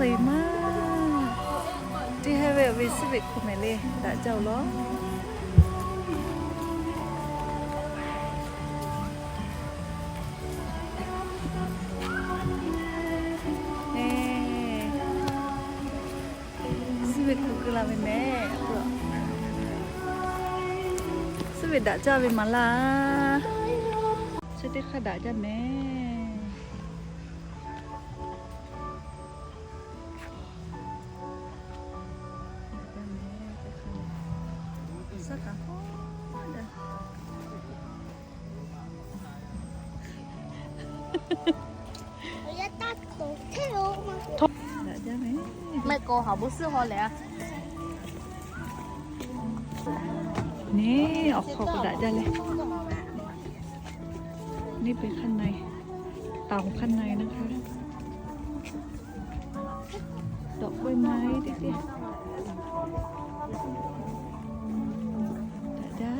Hk'e maˇ teˇ heh ve awˬ ve suhˉ ve hk'oˆ mehˍ le daꞈ jaˇ-oˬ law. Suhˉ ve hk'oˆ keu la ve mehˍ. Suhˉ ve daꞈ jaˇ ve maˍ laˇ. Chi teˇ hk'aˇ daꞈ jaˇ mehˍ. Neˇ awˬ hk'aw k'awꞈ daꞈ jaˇ leh, neˇ pehˬ hk'aˇ na-e, taˍ hk'aˇ na-e naˇ hk'aˇ. Dawꞈ k'oˆ e ma-e teˇ teˇ. Daꞈ jaˇ.